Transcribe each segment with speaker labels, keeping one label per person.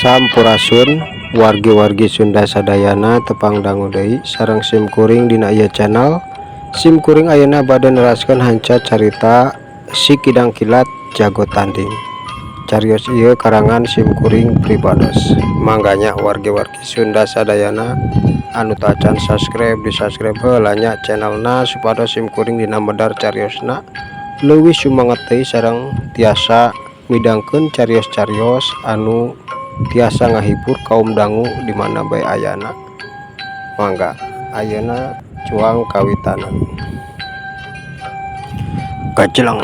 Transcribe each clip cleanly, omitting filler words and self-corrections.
Speaker 1: Sampurasun wargi-wargi Sunda sadayana tepang dangu deui sareng sim kuring dina ieu channel. Sim kuring ayeuna bade neraskeun hanca carita Si Kidang Kilat Jago Tanding. Carios ieu karangan sim kuring pribados. Mangga nya wargi-wargi Sunda sadayana anu tacan subscribe di subscribe heula nya channelna supados sim kuring dina medar cariosna leuwih sumanget deui sareng tiasa midangkeun carios-carios anu tiasa ngahibur kaum dangu di mana bae ayana. Mangga ayeuna cuang kawitanan. Gajeleng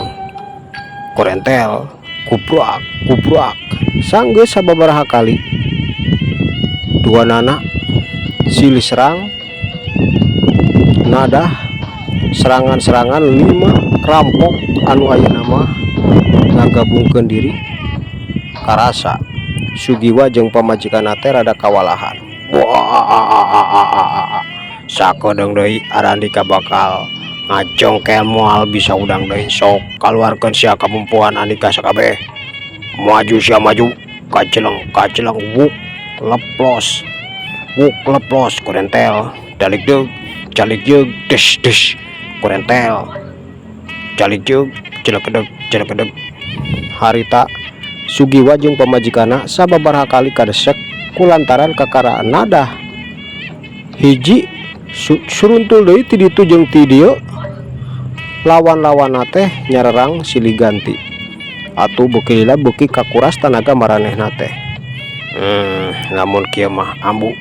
Speaker 1: korentel kubrak kubrak sanggeus sababaraha kali dua nana silih serang nadah serangan-serangan lima rampok anu ayeuna mah ngagabungkeun diri karasa Sugiwa jeung pamajikanna teh rada kawalahan. Wah, sakedeung deui Arandika bakal ngajongkel moal bisa udang deui. Sok kaluarkeun sia kamampuan Andika sakabeh. Maju sia maju, kajeleng kajeleng wuk leplos. Wuk leplos kurentel, dalik deug, calik jeug, des des kurentel. Calik jeug, celekedeg celekedeg. Harita Sugiwa jeung pamajikanna sababaraha kali kadesek kulantaran kakara nadah hiji suruntul deui ti ditu jeung ti dieu lawan-lawanna teh nyarerang silih ganti atuh beuki lila beuki kakuras tanaga maranehna teh. Lamun kieu mah ambu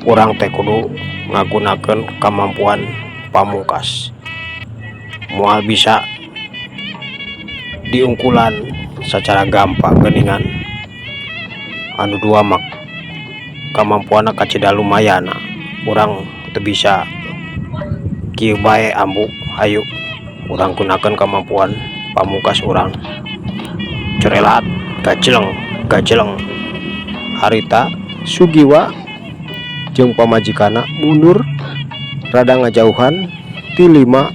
Speaker 1: urang teh kudu ngagunakeun kamampuan pamungkas moal bisa diungkulan secara gampang geuningan anu dua mah kamampuanna kacida lumayan urang teu bisa kieu bae ambu hayu urang gunakeun kamampuan pamungkas urang corelat gajeleng gajeleng. Harita Sugiwa jeung pamajikanna mundur rada ngajauhan ti lima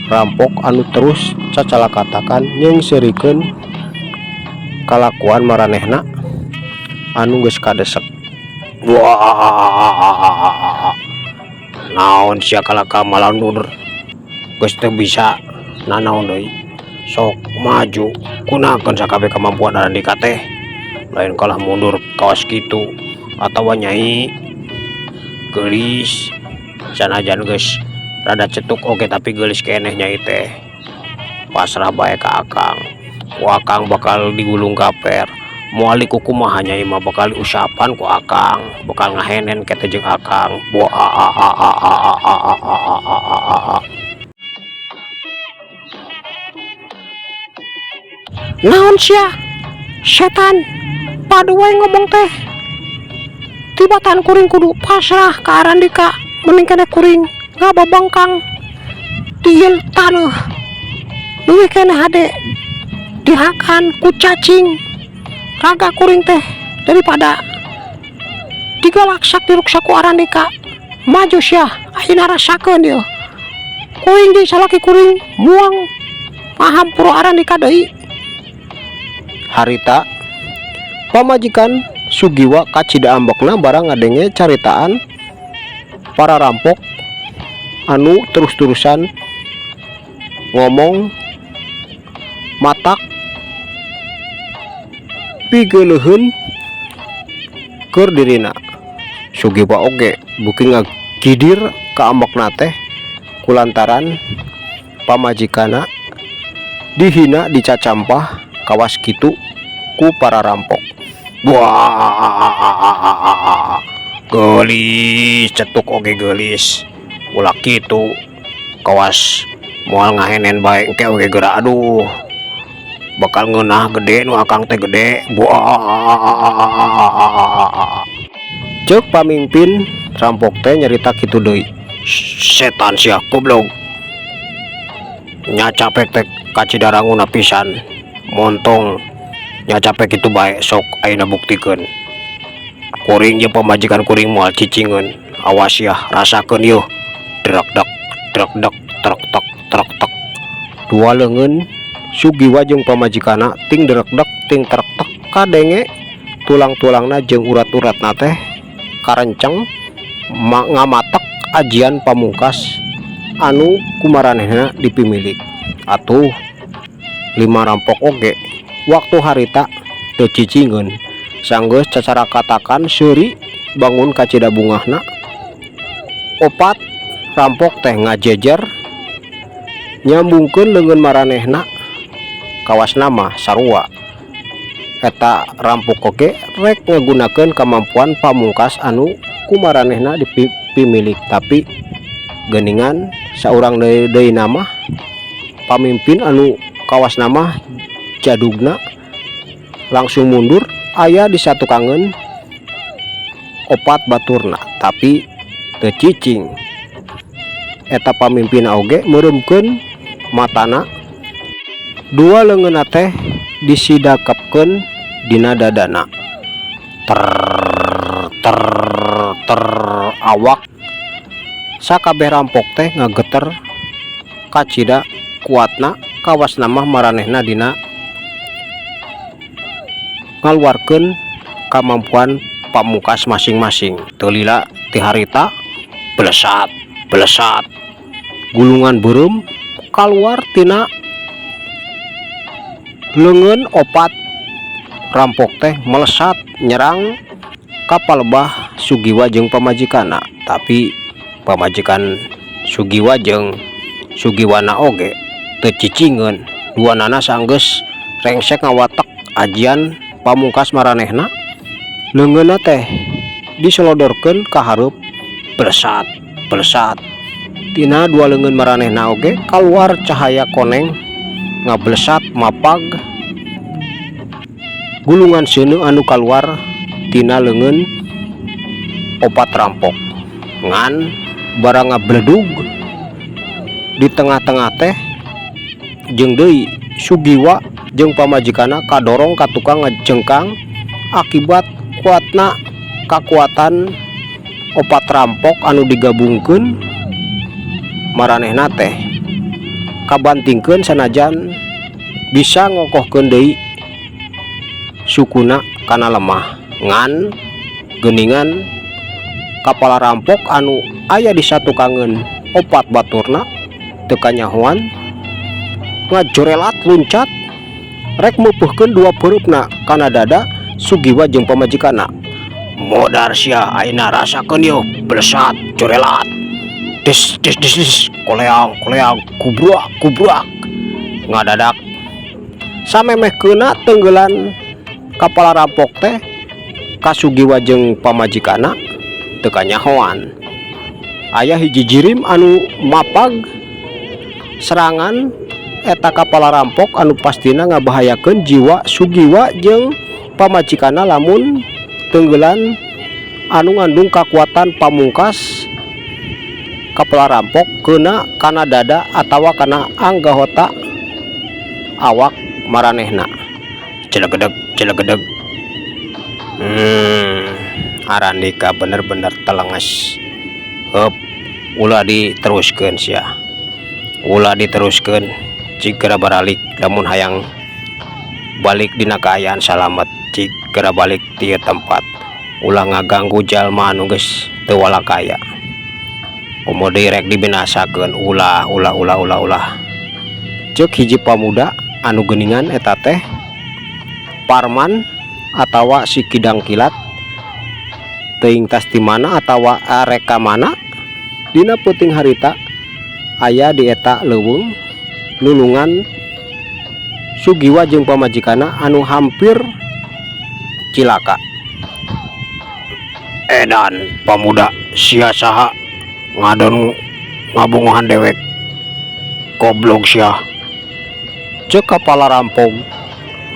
Speaker 1: rampok anu terus cacalakatakan nyeungseurikeun kalakuan maranehna anu geus kadesek. Wah, naon sia kalaka malandur geus teu bisa nanaon deui. Sok maju gunakeun sakabeh kamampuan Arandika teh lain kalah mundur kawas kitu atawa nyai geulis sanajan geus rada cetuk oge tapi geulis keneh nyai teh pasrah bae ka akang. Ku akang bakal digulung gaper moal dikukumaha nyai mah bakal diusapan ku akang bakal ngahenen kete jeung akang. Naon sia setan padu wae ngomong teh tibatan kuring kudu pasrah ka Arandika mending keneh kuring ngababangkang di taneuh leuwih keneh hade dihakan ku cacing raga kuring teh daripada digalaksak diruksak ku Arandika. Maju sia ayeuna rasakeun ieu kuring jeung salaki kuring muang ngahampura Arandika deui. Harita pamajikan Sugiwa kacida ambekna barang ngadenge caritaan para rampok anu terus-terusan ngomong matak pigeuleuheun keur dirina. Sugiwa oge beuki ngagidir ka ambekna teh kulantaran pamajikanna dihina dicacampah kawas kitu ku para rampok. Wah, geulis cetuk oge geulis ulah kitu kawas moal ngahenen bae engke oge geura aduh bakal ngeunah gede nu akang teh gede. Wah, ceuk pamimpin rampok teh nyarita kitu deui. Setan sia goblok nya capek teh kacida ranguna pisan montong nya capek kitu bae sok ayeuna buktikeun kuring jeung pamajikan kuring moal cicingeun awas yah rasakeun yeuh drek dek drek dek trek tek trek tek. Dua leungeun Sugiwa jeung pamajikanna ting drek dek ting trek tek kadenge Tulang-tulangna jeung urat-uratna teh karenceng ngamatek ajian pamungkas anu ku maranehna dipimilik. Atuh lima rampok oge waktu harita teu cicingeun, sanggeus cacarakatakan seuri bangun kacida bungahna. Opat rampok teh ngajejer nyambungkeun leungeun maranehna, kawasna mah sarua eta rampok oge rek ngagunakeun kamampuan pamungkas anu ku maranehna dipimilik. Tapi geuningan saurang deui mah pamimpin anu kawasna mah jadugna langsung mundur, aya di satukangeun opat baturna, tapi teu cicing. Eta pamimpin oge meureumkeun matana, dua leungeunna teh disidakepkeun dina dadana. Ter ter ter, awak sakabeh rampok teh ngageter kacida kuatna, kawasna mah maranehna dina ngaluarkeun kamampuan pamungkas masing-masing. Teu lila ti harita, belesat belesat, gulungan beureum kaluar tina leungeun opat rampok teh, melesat nyerang ka palebah Sugiwa jeung pamajikanna. Tapi pamajikan Sugiwa jeung Sugiwana oge teu cicingeun, duanana sanggeus rengsek ngawatek ajian pamungkas maranehna, leungeunna teh diselodorkeun ka hareup. Belesat belesat, tina dua leungeun maranehna oge kaluar cahaya koneng, ngablesat mapag gulungan seuneu anu kaluar tina leungeun opat rampok. Ngan barang ngabledug di tengah-tengah teh, jeung deui Sugiwa jeung pamajikanna kadorong ka tukang ngajengkang akibat kuatna kakuatan opat rampok anu digabungkeun. Maranehna teh kabantingkeun, sanajan bisa ngokohkeun deui sukuna kana lemah. Ngan geuningan kapala rampok anu aya di satukangeun opat baturna teu kanyahoan, ngajorelat luncat rek meupeuhkeun dua peureupna kana dada Sugiwa jeung pamajikanna. "Modar sia, ayeuna rasakeun yeuh!" Blesat, jorelat, des des des des, koleang koleang, kubrak kubrak. Ngadadak samemeh keuna tenggelan kapala rampok teh ka Sugiwa jeung pamajikanna, teu kanyahoan aya hiji jirim anu mapag serangan eta kapala rampok anu pastina ngabahayakeun jiwa Sugiwa jeung pamajikanna lamun tenggelan anu ngandung kakuatan pamungkas kapala rampok keuna kana dada atawa kana anggota awak maranehna. Celegedeg celegedeg. Arandika bener-bener telenges. Heup, ulah diteruskeun sia, ulah diteruskeun. Cik geura baralik lamun hayang balik dina kaayaan salamet. Cik geura balik ti ieu tempat, ulah ngaganggu jalma anu geus teu walakaya. Komo deui rek dibinasakeun. Ulah, ulah, ulah, ulah, ulah, ceuk hiji pamuda anu geuningan eta teh Parman atawa si Kidang Kilat, teuing tas di mana atawa arek ka mana. Dina peuting harita aya di eta leuweung nulungan Sugiwa jeung pamajikanna anu hampir cilaka. "Edan pamuda, sia saha ngadon ngabongohan dewek? Goblok sia!" ceuk kapala rampok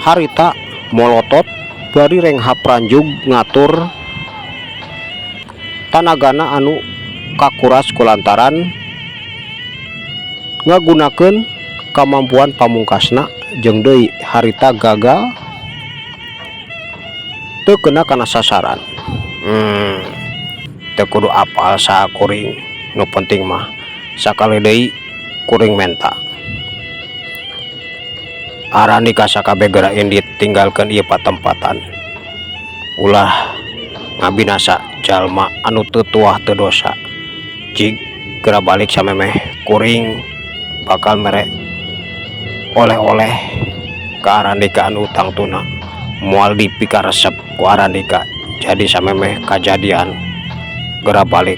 Speaker 1: harita molotot bari renghap ranjug ngatur tanagana anu kakuras kulantaran ngagunakeun kamampuan pamungkasna, jeung deui harita gagal, teu kena kana sasaran. Teu kudu apal saha kuring, nu penting mah sakali deui kuring menta. Arandika sakabeh geura indit tinggalkeun ieu patempatan. Ulah ngabinasa jalma anu teu tuah teu dosa. Cig, geura balik samemeh kuring bakal mere oleh-oleh ka Arandika anu tangtuna moal dipikaresep ku Arandika. Jadi samemeh kajadian, geura balik,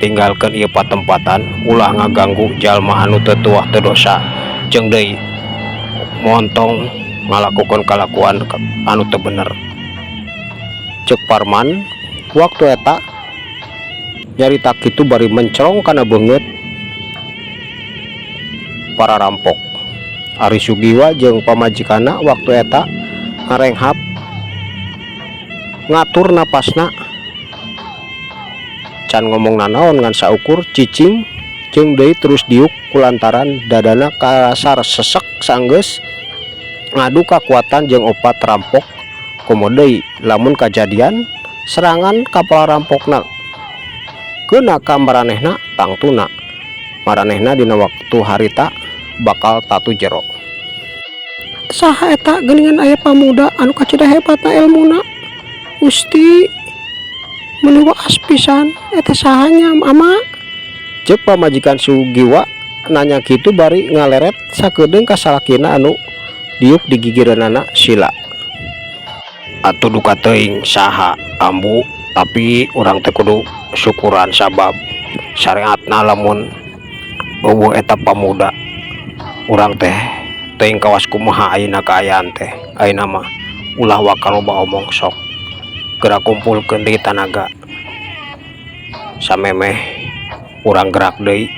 Speaker 1: tinggalkeun ieu patempatan, ulah ngaganggu jalma anu teu tuah teu dosa, jeung deui montong ngalakukeun kalakuan anu teu bener, cek Parman waktu eta nyarita kitu bari mencrong kana beungeut para rampok. Ari Sugiwa jeung pamajikanna waktu eta ngarenghap, ngatur napasna, can ngomong nanaon ngan saukur cicing jeung deui terus diuk kulantaran dadana karasa sesek sanggeus ngadu kakuatan jeung opat rampok. Komo deui lamun kajadian serangan kapala rampokna keuna ka maranehna, tangtuna maranehna dina waktu harita bakal tatu jero. Saha eta geuningan aya pamuda anu kacida hebatna elmuna? Gusti, meuni waas pisan eta. Saha nya, Ama? Ceuk pamajikan Sugiwa nanya kitu bari ngaleret sakedeung ka salakina anu diuk di gigireunana sila. Atuh duka teuing saha, Ambu, tapi urang teh kudu syukuran sabab syariatna lamun euweuh eta pamuda, urang teh teuing kawas kumaha ayeuna kaayaan teh. Ayeuna mah ulah waka loba omong, sok geura kumpulkeun deui tanaga samemeh urang gerak deui,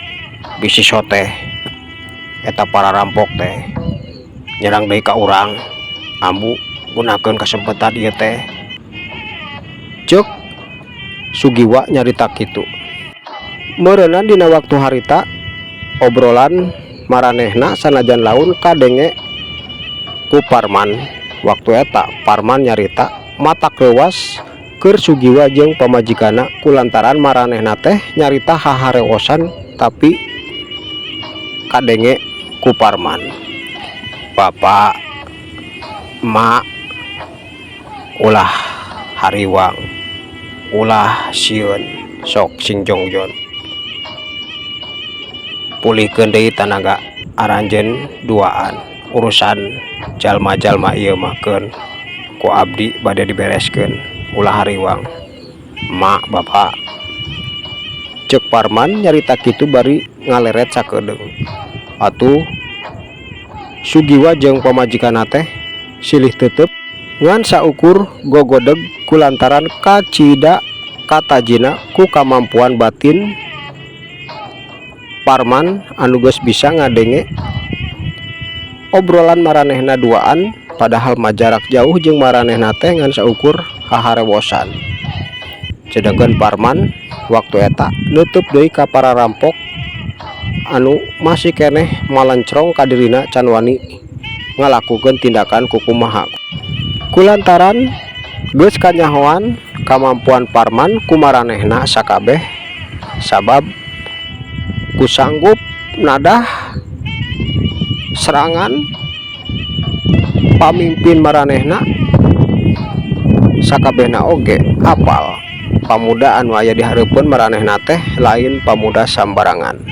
Speaker 1: bisi soteh eta para rampok teh nyerang deui ka urang. Ambu, gunakeun kasempatan ieu teh, ceuk Sugiwa nyarita kitu. Meureunan dina waktu harita obrolan maranehna sanajan laun kadenge ku Parman. Waktu eta Parman nyarita matak leuwas keur Sugiwa jeung pamajikanna kulantaran maranehna teh nyarita haharewosan tapi kadenge ku Parman. Bapak, Mak, ulah hariwang, ulah sieun, sok sing jongjon, pulihkeun deui tanaga aranjeun duaan. Urusan jalma-jalma ieu mah keun ku abdi bade dibereskeun. Ulah hariwang, Mak, Bapak, ceuk Parman nyarita kitu bari ngaleret sakedeung. Atuh Sugiwa jeung pamajikanna teh silih teuteup ngan saukur gogodeg kulantaran kacida katajina ku kamampuan batin Parman anu geus bisa ngadenge obrolan maranehna duaan, padahal mah jarak jauh jeung maranehna teh ngan saukur haharewosan. Sedengkeun Parman waktu eta neuteub deui ka para rampok anu masih keneh malencrong ka dirina, can wani ngalakukeun tindakan kukumaha kulantaran geus kanyahoan kamampuan Parman ku maranehna sakabeh, sabab ku sanggup nadah serangan pamimpin maranehna sakabehna oge apal pamuda anu aya di hareupeun maranehna teh lain pamuda sambarangan.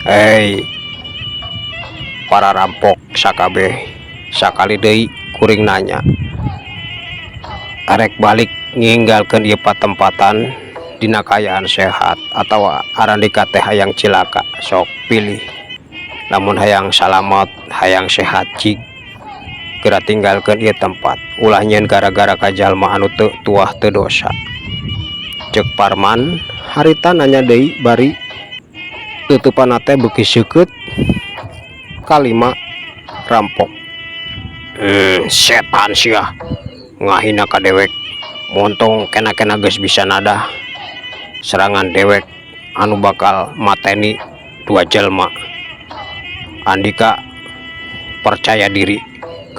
Speaker 1: Hei, para rampok sakabeh, sakali deui kuring nanya, arek balik ninggalkeun ieu patempatan dina kaayaan sehat atawa arandika teh hayang cilaka? Sok pilih. Lamun hayang salamet, hayang sehat, cig geura tinggalkeun ieu tempat, ulah nyieun gara-gara ka jalma anu teu tuah teu dosa, ceuk Parman harita nanya deui bari tutupanna teh beuki seukeut kalima rampok. Setan sia, ngahina ka dewek, montong kena-kena geus bisa nadah serangan dewek anu bakal mateni dua jelma. Andika percaya diri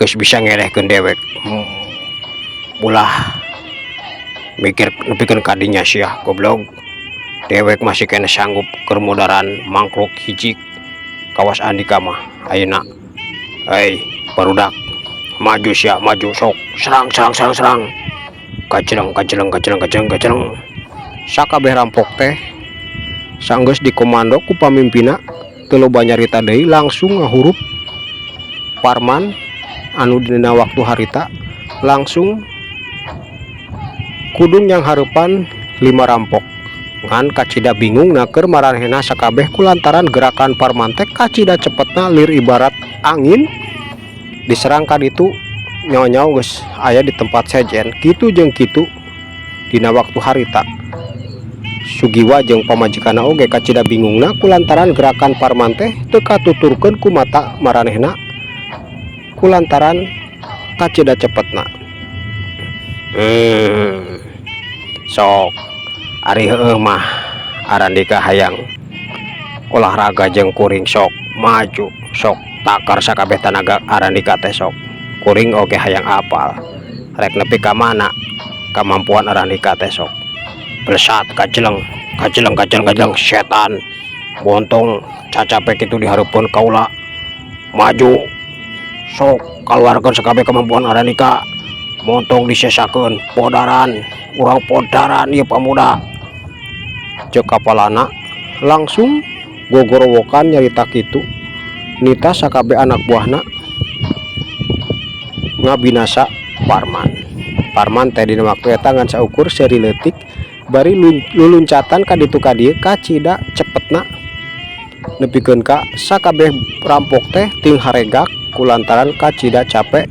Speaker 1: geus bisa ngelehkeun dewek. Ulah mikir nepikeun kadinya sia, goblok. Dewek masih keneh sanggup keur modaran mangkluk hiji kawas andika mah ayeuna. Hei, barudak, maju sia, maju, sok serang, serang, serang, serang. Kajeleng kajeleng kajeleng kajeleng kajeleng. Sakabeh rampok teh sanggeus dikomando ku pamimpinna, teu loba nyarita deui, langsung ngahurup Parman anu dina waktu harita langsung kudung nyanghareupan lima rampok. Ngan kacida bingung keur maranehna sakabeh kulantaran gerakan Parman teh kacida cepetna lir ibarat angin. Diserang ka ditu, nyawa-nyawa geus aya di tempat sejen. Kitu jeung kitu dina waktu harita Sugiwa jeung pamajikanna oge kacida bingungna kulantaran gerakan Parman teh teu katuturkeun ku mata maranehna kulantaran kacida cepetna. Sok ari heueuh mah Arandika hayang olahraga jeung kuring, sok maju, sok takar sakabeh tanaga Arandika teh. Sok kuring oge hayang apal rek nepi ka mana kamampuan Arandika teh. Sok blesat kajeleng kajeleng kajeleng kajeleng. Setan bontong cacape kitu di hareupeun kaula, maju, sok kaluarkeun sakabeh kemampuan Arandika, montong disesakeun. Podaran urang, podaran ieu pamuda, ceuk kapalana langsung gogorowokan nyarita kitu. Nita sakabeh anak buahna ngabinasa Parman. Parman teh dina waktu eta ngan saukur seuri leutik bari luluncatan ka ditu ka dieu kacida cepetna, nepikeun ka sakabeh rampok teh ting haregak kulantaran kacida cape.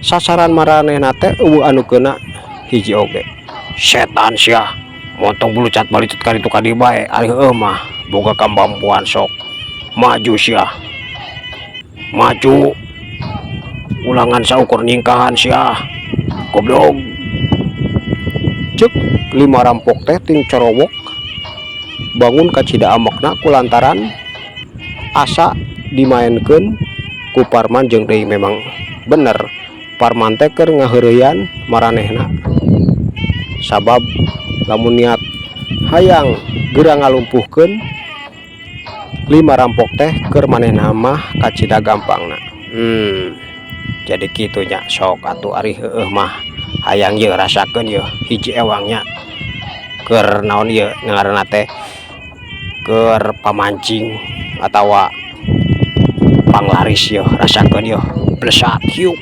Speaker 1: Sasaran maranehna teh euweuh anu keuna hiji oge. Setan sia, montong bulucat balicut ka ditu ka dieu bae. Ari heueuh mah boga kamampuan, sok maju sia, maju, ulangan saukur nyingkahan sia, goblok, ceuk lima rampok teh ting corowok bangun kacida amekna kulantaran asa dimaenkeun ku Parman. Jeung deui memang bener Parman teh keur ngaheureuyan maranehna, sabab lamun niat hayang geura ngalumpuhkeun lima rampok teh keur manehna mah kacida gampangna. Jadi kitu nya. Sok atuh ari heueuh mah hayang yeuh rasakeun yeuh hiji ewangnya. Keur naon ieu ngaranna teh, keur pamancing atawa panglaris yeuh, rasakeun yeuh. Blesat hiuk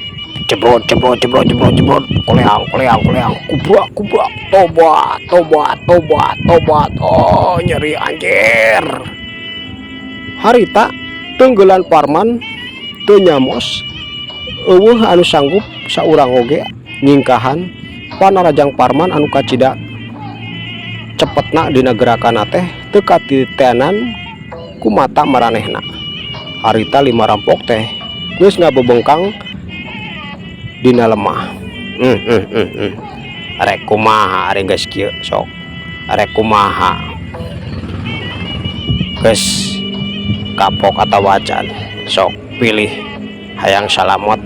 Speaker 1: jebrot jebrot jebrot jebrot jebrot, koleang koleang koleang, kubrak kubrak, tobat tobat tobat tobat. Oh, nyeri anjir. Harita tenggelan Parman teu nyamos, euweuh anu sanggup saurang oge nyingkahan panarajang Parman anu kacida cepetna dina gerakanna teh teu katitenan ku mata maranehna. Harita lima rampok teh geus ngabebengkang dina lemah. Rek kumaha ari geus kieu? Sok rek kumaha, geus kapok atawa acan? Sok pilih, hayang salamet,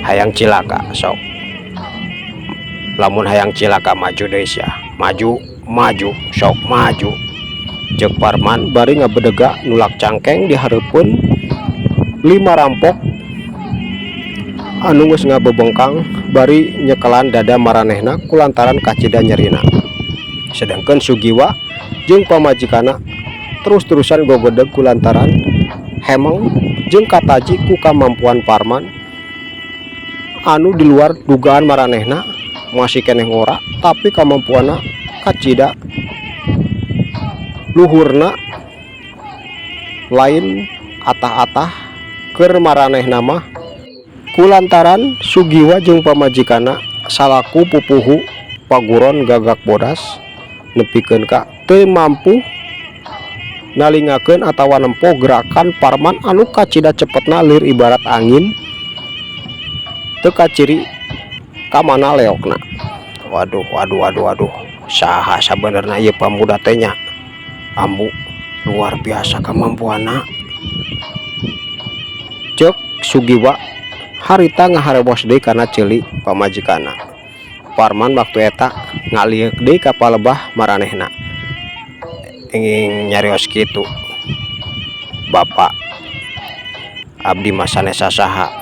Speaker 1: hayang cilaka? Sok lamun hayang cilaka maju deui sia, maju maju, sok maju, ceuk Parman bari ngabedega nulak cangkeng di hareupeun lima rampok anu geus ngabebengkang bari nyekelan dada maranehna kulantaran kacida nyerina. Sedangkan Sugiwa jeung pamajikanna terus-terusan gogedeg kulantaran hemeng jeung kataji ku kamampuan Parman anu di luar dugaan maranehna. Masih keneh ngora tapi kamampuanna kacida luhurna, lain atah-atah keur maranehna mah, kulantaran Sugiwa jeung pamajikanna salaku pupuhu paguron Gagak Bodas nepikeun ka teu mampu nalingakeun atawa nempo gerakan Parman anu kacida cepetna lir ibarat angin, teu kaciri ka mana leokna. Waduh waduh waduh waduh, saha sabenerna ieu pamuda teh nya? Ambu, luar biasa kamampuanna, ceuk Sugiwa harita ngaharewos deui kana ceuli pamajikanna. Parman waktu eta ngalieuk deui ka palebah maranehna ingin nyarios kitu, "Bapak, abdi mah sanes sasaha,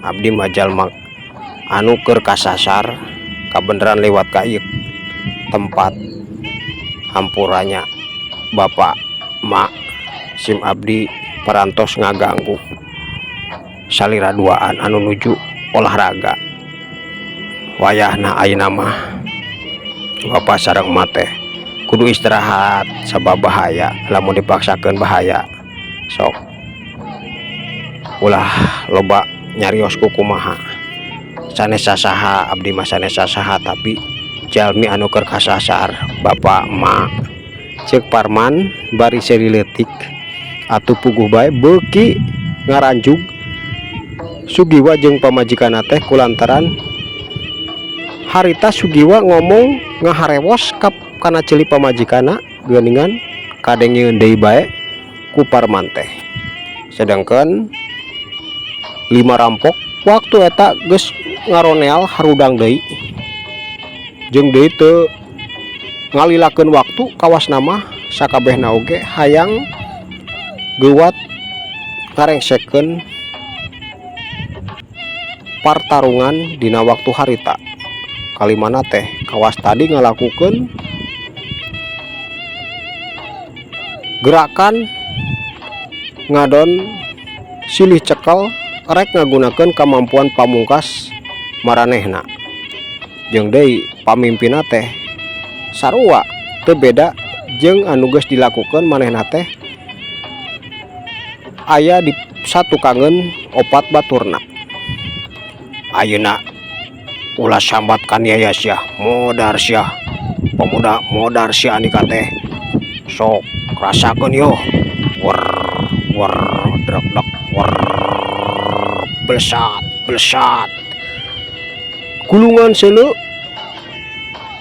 Speaker 1: abdi mah jalma anu keur kasasar." Kabeneran lewat ka ieu tempat. Hampura nya, Bapak, Mak, sim abdi parantos ngaganggu salira duaan anu nuju olahraga. Wayahna ayeuna mah Bapak sareng emak teh kudu istirahat, sabab bahaya lamun dipaksakeun, bahaya. Sok, ulah loba nyarios kukumaha. Sanes sasaha, abdi mah sanes sasaha, tapi jalmi anu keur kasasar, Bapak, Emak, cek Parman bari seuri leutik. Atuh puguh bae beuki ngaranjug Sugiwa jeung pamajikanna teh kulantaran harita Sugiwa ngomong ngaharewos kap kana ceuli pamajikanna, geuningan kadengeun deui bae ku Parman teh. Sedangkan lima rampok waktu eta geus ngaroneal harudang deui jeung deui teu ngalilakeun waktu, kawas nama sakabehna oge hayang geuwat ngarengsekeun partarungan dina waktu harita. Kalimana teh kawas tadi ngalakukeun gerakan ngadon silih cekel rek ngagunakeun kamampuan pamungkas maranehna, jeung deui pamimpinna teh sarua teu beda jeung anu geus dilakukeun manehna teh aya di satukangeun opat baturna. Ayeuna ulah sambat kaniaya sia, modar sia, pemuda, modar sia. Andika teh sok rasakeun yo. Wer wer drek dek wer, blesat blesat, gulungan seuneu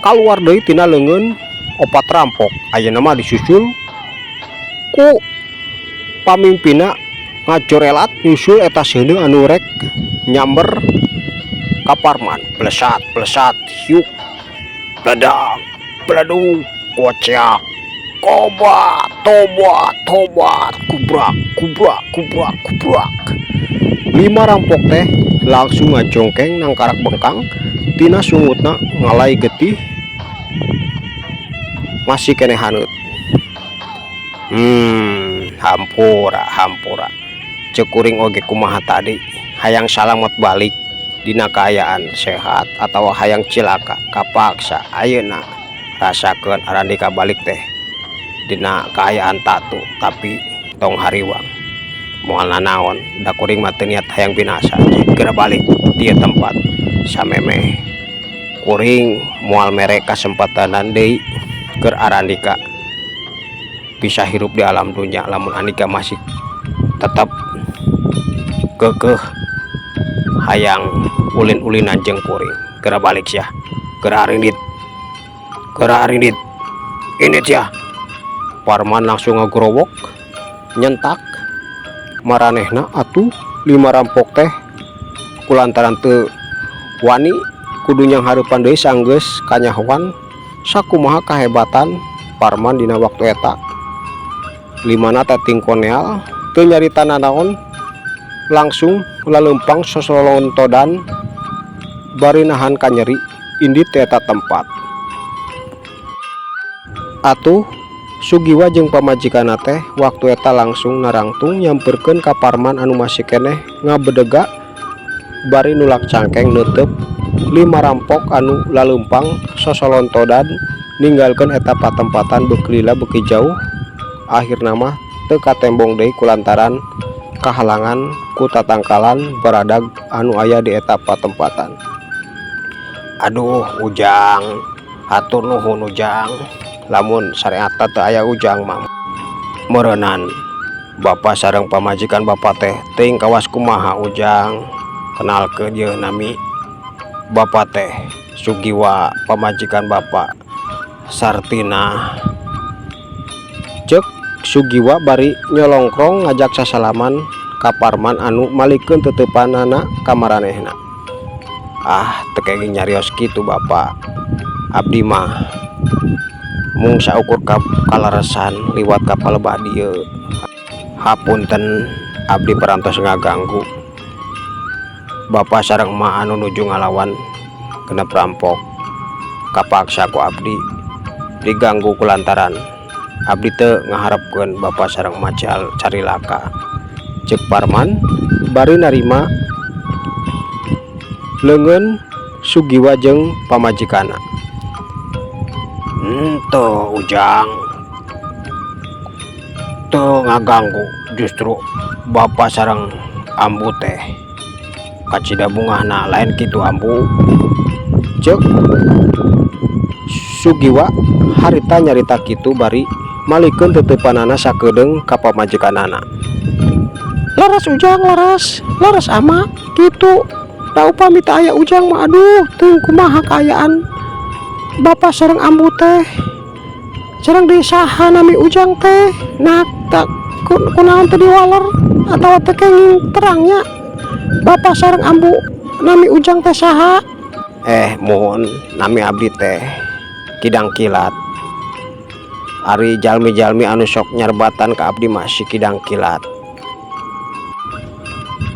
Speaker 1: kaluar deui tina leungeun opat rampok. Ayeuna mah disusul ku pamimpinna, ngajorelat nyusul eta seuneu anu rek nyamber ka Parman. Blesat blesat, hiuk, bledak bleduk, koceak, kobat tobat tobat, kubrak kubrak kubrak kubrak. Lima rampok teh langsung ngajongkeng nangkarak bengkang tina sungutna, ngalai getih masih keneh haneut. Hampura, hampura, cek kuring oge kumaha tadi, hayang salamet balik dina kaayaan sehat atau hayang cilaka, kapaksa. Ayeuna rasakeun arandika balik teh dina kaayaan tatu, tapi tong hariwang, moal nanaon, da kuring mah teu niat hayang binasa. Geura balik ti ieu tempat samemeh kuring moal mere kasempatanan deui keur arandika bisa hirup di alam dunia lamun andika masih tetap keukeuh hayang ulin-ulinan jeung kuring. Geura balik sia, geura arindit, geura arindit ini sia. Parman langsung ngagrowok nyentak maranehna. Atuh lima rampok teh kulantaran teu wani kudu nyanghareupan deui, sanggeus kanyahoan sakumaha kahebatan Parman dina waktu eta. Limana teh tingkoneal teu nyarita nanaon, langsung laleumpang sosolontodan bari nahan kanyeri indit ti eta tempat. Atuh Sugiwa jeung pamajikanna teh waktu eta langsung narangtung nyamperkeun ka Parman anu masih keneh ngabedega bari nulak cangkeng neuteup lima rampok anu laleumpang sosolontodan ninggalkeun eta patempatan beuki lila beuki jauh. Akhirna mah teu katembong deui kulantaran kahalangan ku tatangkalan baradag anu aya di eta patempatan. Aduh Ujang, hatur nuhun, Ujang. Lamun sareatna teu aya Ujang mah meureunan Bapak sareng pamajikan Bapak teh teuing kawas kumaha. Ujang, kenalkeun yeuh, nami Bapak teh Sugiwa, pamajikan Bapak Sartina, cek Sugiwa bari nyolongkrong ngajak sasalaman ka Parman anu malikeun teuteupanana ka maranehna. Ah, teu kenging nyarios kitu, Bapak. Abdi mah mung saukur kaleresan liwat ka palebah dieu. Hapunten abdi parantos ngaganggu Bapak sareng emak anu nuju ngalawan genep rampok. Kapaksa ku abdi diganggu kulantaran abdi teu ngaharepkeun bapa sareng macal carilaka, cek Parman bari narima leungeun Sugiwa jeung pamajikanna. Henteu, Ujang, teu ngaganggu, justru bapa sareng ambu teh kacida bungahna, lain kitu, Ambu? Cek Sugiwa harita nyarita kitu bari malikeun teuteupanana sakedeung ka pamajikanana. Leres, Ujang, leres, leres, Ama. Kitu da upami teu aya Ujang mah, aduh, teuing kumaha kaayaan bapa sareng ambu teh, sareng deui saha nami Ujang teh. Nah, tak kunaon teu diwaler atawa teu kenging terangnya bapa sareng ambu nami Ujang teh saha? Eh, muhun, nami abdi teh Kidang Kilat. Ari jalmi-jalmi anu sok nyarbatan ka abdi mah si Kidang Kilat,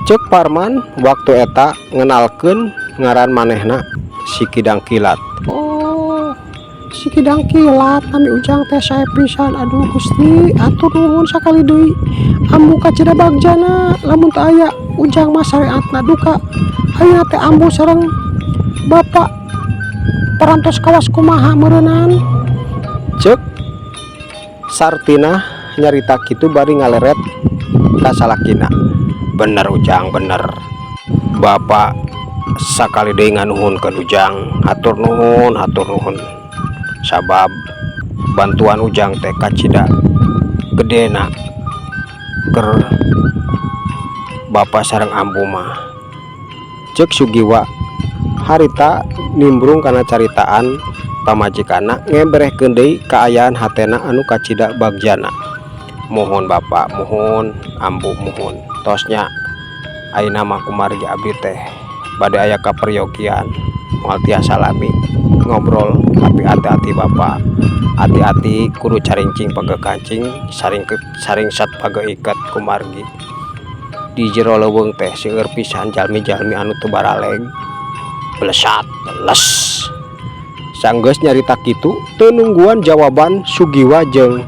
Speaker 1: cek Parman waktu eta ngenalkeun ngaran manehna si Kidang Kilat. Oh, si Kidang Kilat nami Ujang teh. Sae pisan. Aduh Gusti, atur nuhun sakali deui, Ambu kacida bagjana. Lamun teu aya Ujang mah sareatna duka ayeuna teh ambu sareng bapak parantos kawas kumaha meureunan, cek Sartinah nyarita kitu bari ngaleret ka salakina. Bener, Ujang, bener. Bapak sakali deui nganuhunkeun Ujang, hatur nuhun, hatur nuhun, sabab bantuan Ujang teh kacida gedena keur bapa sareng ambu mah, cek Sugiwa harita nimbrung kana caritaan pamajikanna, ngebrehkeun deui kaayaan hatena anu kacida bagjana. Muhun, Bapak, muhun, Ambu, muhun. Tos nya, ayeuna mah kumargi abdi teh bade aya kaperyogian, moal tiasa lami ngobrol. Tapi hati-hati, Bapak, hati-hati, kudu carincing pageuh kancing, saring saringsat pageuh iket, kumargi di jero leuweung teh seueur pisan jalmi-jalmi anu teu baraleg. Blesat les. Sanggeus nyarita kitu, teu nungguan jawaban Sugiwa jeung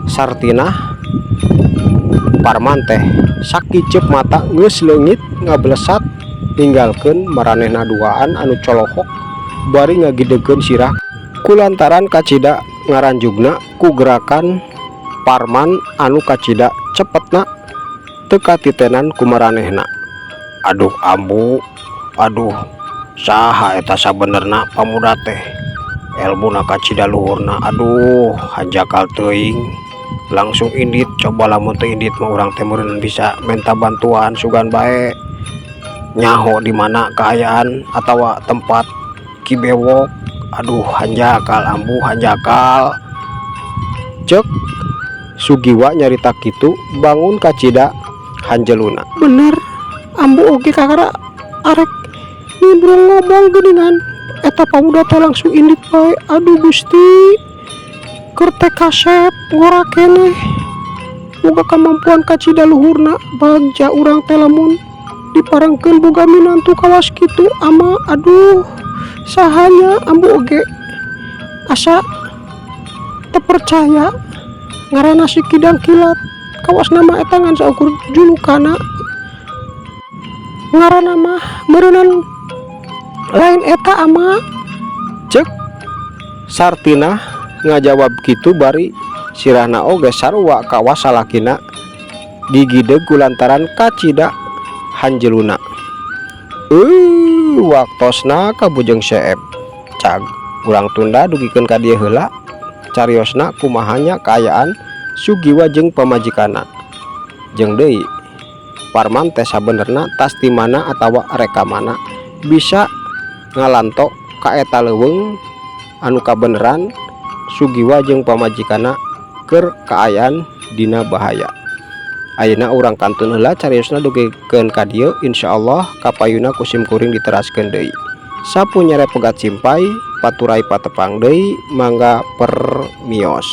Speaker 1: Sartinah, Parman teh sakiceup mata geus leungit ngablesat ninggalkeun maranehna duaan anu colohok bari ngagidegeun sirah kulantaran kacida ngaranjugna ku gerakan Parman anu kacida cepetna teu katitenan ku maranehna. Aduh, Ambu, aduh, saha eta sabenerna pamuda teh? Elmuna kacida luhurna. Aduh, hanjakal teuing, langsung indit. Coba lamun teu indit mah urang teh meureun bisa menta bantuan, sugan bae nyaho di mana kaayaan atawa tempat Ki Bewok. Aduh, hanjakal, Ambu, hanjakal, cek Sugiwa nyarita kitu bangun kacida hanjeluna. Bener, Ambu oge kakara arek nimbrung ngomong geuningan eta pamuda teh langsung indit bae. Aduh Gusti, keur teh kasep, ngora keneh, boga kamampuan kacida luhurna. Bagja urang teh lamun diparengkeun boga minantu kawas kitu, Ama. Aduh, sahanya? Ambu oge asa teu percaya ngaranna si Kidang Kilat, kawas nama eta ngan saukur julukanna, ngaranna mah meureunan lain eta, Ama, cek Sartinah ngajawab kitu bari sirahna oge sarua kawas salakina gigideg kulantaran kacida hanjeluna. Waktosna kabujeng seep cag, urang tunda dugikeun ka dieu heula cariosna kumahanya kaayaan Sugiwa jeung pamajikanna, jeung deui Parman teh sabenerna tas ti mana atawa rek ka mana bisa ngalanto ka eta leuweung anu kabeneran Sugiwa jeung pamajikanna keur kaayaan dina bahaya. Ayeuna urang kantun heula cariosna dugikeun ka dieu. Insyaallah kapayuna ku sim kuring diteraskeun deui. Sapu nyere pegat simpay paturay patepang deui, mangga permios.